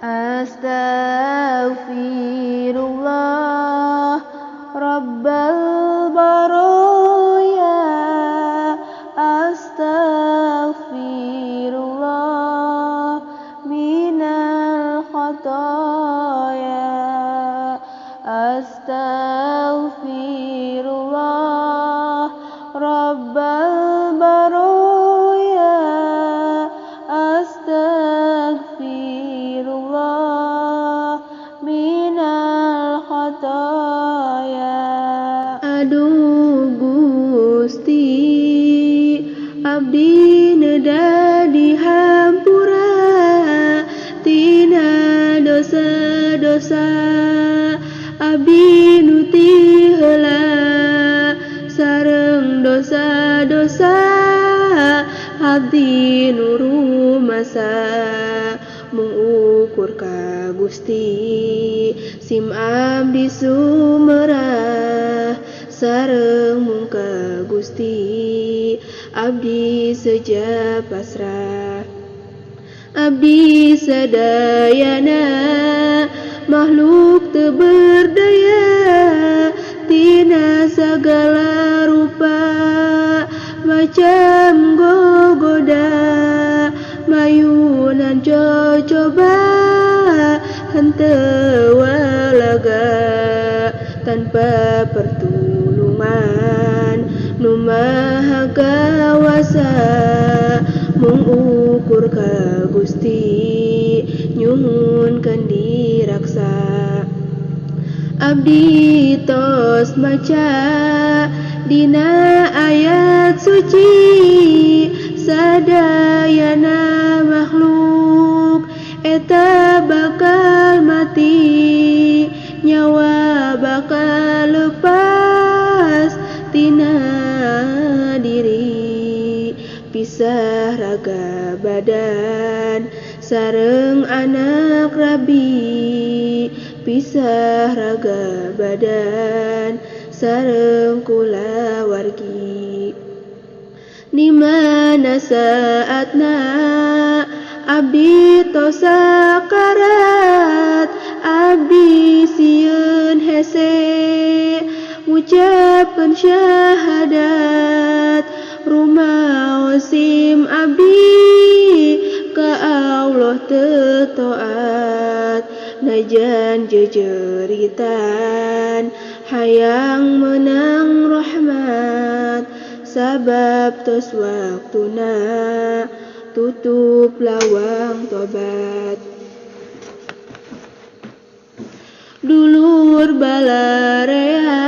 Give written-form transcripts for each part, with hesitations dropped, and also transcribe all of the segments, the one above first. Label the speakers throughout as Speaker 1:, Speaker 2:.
Speaker 1: Astaghfirullah Rabbal baraya. Astaghfirullah minal khotoya. Astaghfirullah Rabbal baraya. Astaghfirullah minal khotoya.
Speaker 2: Aduh Gusti, abdi neda dihampura tina dosa-dosa abdi nu ti heula sareng dosa-dosa abdi nu rumasa mung ukur ka Gusti sim abdi sumerah sareng mung ka Gusti abdi seja pasrah. Abdi sadayana makhluk teu berdaya tina sagala rupa macam gogoda mayunan cocoba henteu walaga tanpa pertulungan nu maha kawasa mung ukur ka Gusti nyuhunkeun diraksa. Abdi tos maca dina ayat suci sadayana makhluk eta bakal mati nyawa bakal lepas tina diri pisah raga badan sareng anak rabi pisah raga badan sareng kulawargi. Di mana saatna abdi tos sakarat abdi sieun hese ngucapkeun syahadat rumaosim abdi ka Allah teu taat najan jejeritan hayang menang rahmat sabab tos waktuna tutup lawang tobat. Dulur balarea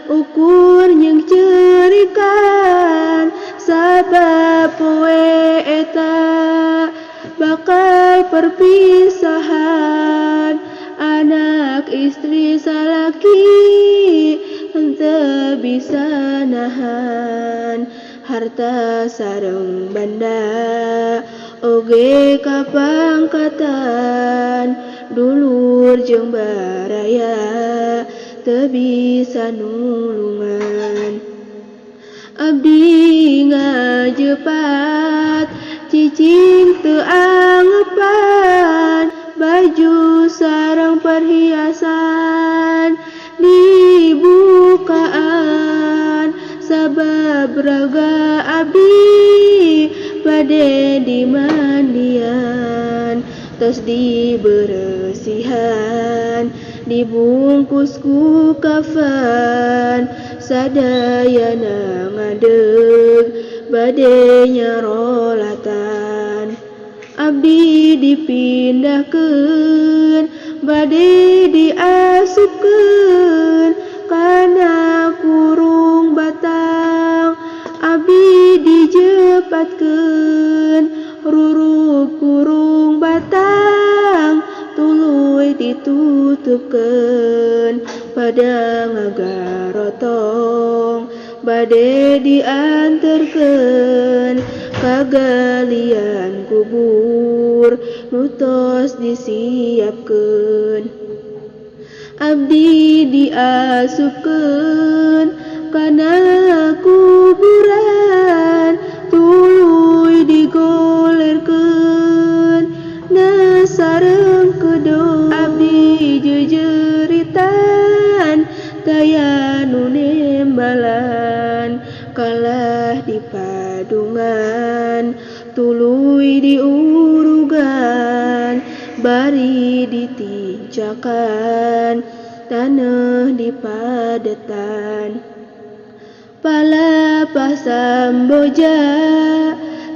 Speaker 2: ukur jeung cerikan sabab poe eta bakal perpisahan anak istri salaki henteu bisa nahan harta sareng banda oge kapangkatan dulur jeung baraya teu bisa nulungan. Abdi ngajepat cicing teu angeupan baju sareng perhiasan dibukaan sabab raga abdi bade dimandian tos diberesihan dibungkus ku kafan sadayana ngadeg bade nyarolatan. Abdi dipindahkeun bade diasupkeun kana kurung batang abdi dijepatkeun ruruk kurung batang tuluy ditutupkeun pada ngagarotong bade dianterkeun ka galian kubur nu tos disiapkeun. Abdi diasupkeun kana kuburan tuluy digolerkeun na sareng jodoh abdi jejeritan taya nu nembalan kalah di padungan tuluy diurugan bari ditincakan taneuh di padetan palapah samboja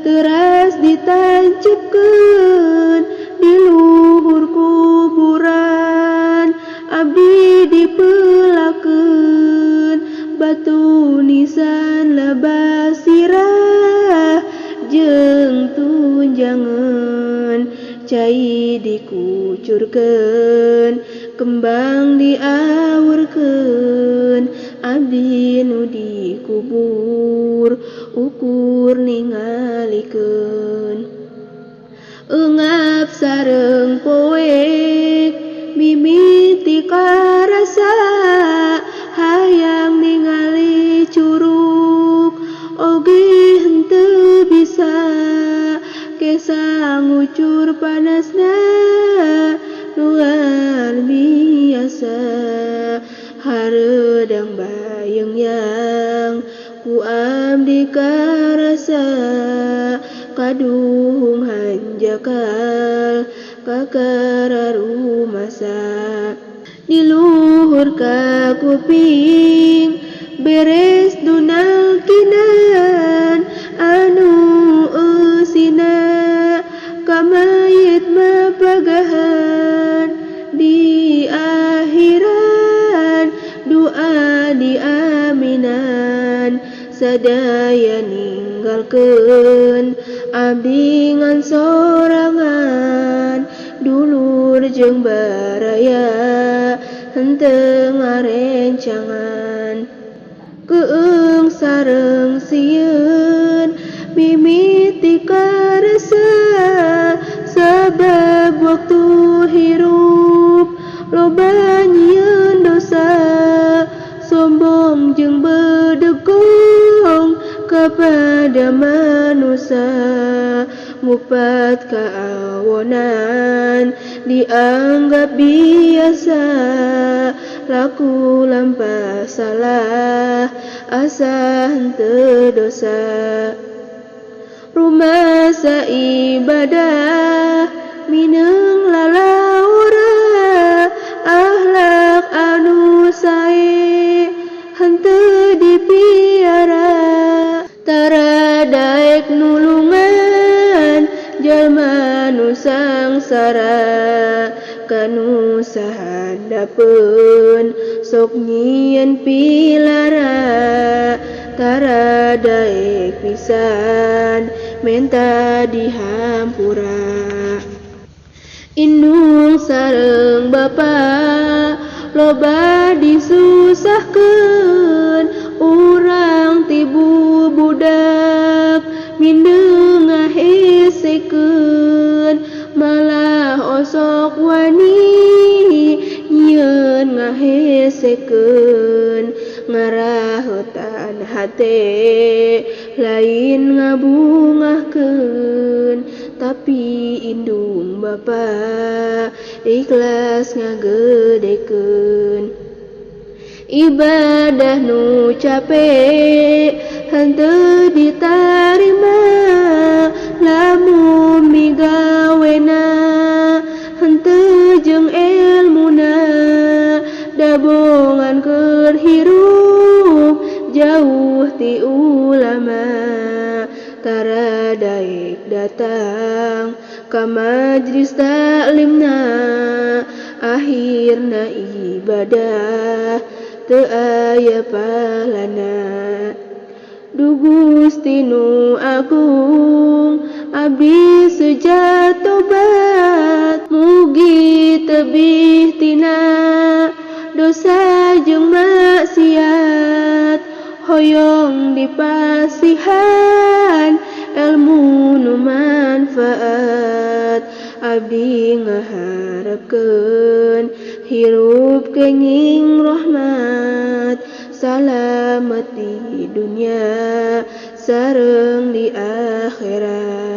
Speaker 2: teras ditancepkeun di luhur kuburan abdi dipelakeun batu nisan lebah sirah jeung tunjangan cai dikucurkeun kembang diawurkeun abdi nu dikubur ukur ningalikeun eungap sareng poek mimiti karasa hayang ningali curug oge henteu bisa kesa ngucur panasna luar biasa hareudang bayeng yang ku abdi karasa kaduhung hanjakal kakara rumasa di luhur ka kuping beres dunalkinan anu eusina ka mayit mapagahan di akhiran doa diaminan sadaya ninggalkeun abdi ngan sorangan dulur jeung baraya henteu ngarencangan keung sareng sieun mimiti karasa sabab waktu hirup loba nyieun dosa sombong jeung bedegong kepada manusia ngupat kaawonan dianggap biasa laku lampah salah asa henteu dosa rumasa ibadah mineng lalaura akhlak anu sae henteu dipiara tara daek nulungan jalma nu sangsara kanu sahandapeun sok nyieun pilara tara daek pisan menta dihampura indung sareng bapa loba disusahkeun urang ti budak mindeng ngahesekeun malah osok wani nyieun ngahesekeun ngarahutan hate lain ngabungahkeun tapi indung bapa ikhlas ngagedekeun ibadah nu capek henteu ditarima lamun migawena henteu jeung elmuna dabongan keur hirup jauh ti ulama tara daek datang ka majlis taklimna akhirna ibadah teu aya pahalana. Duh Gusti nu agung abdi seja tobat mugi tebih tina dosa jeung maksiat hoyong dipasihan ilmu nu manfaat abdi ngaharepkeun hirup kenging rahmat salamet di dunia sareng di akhirat.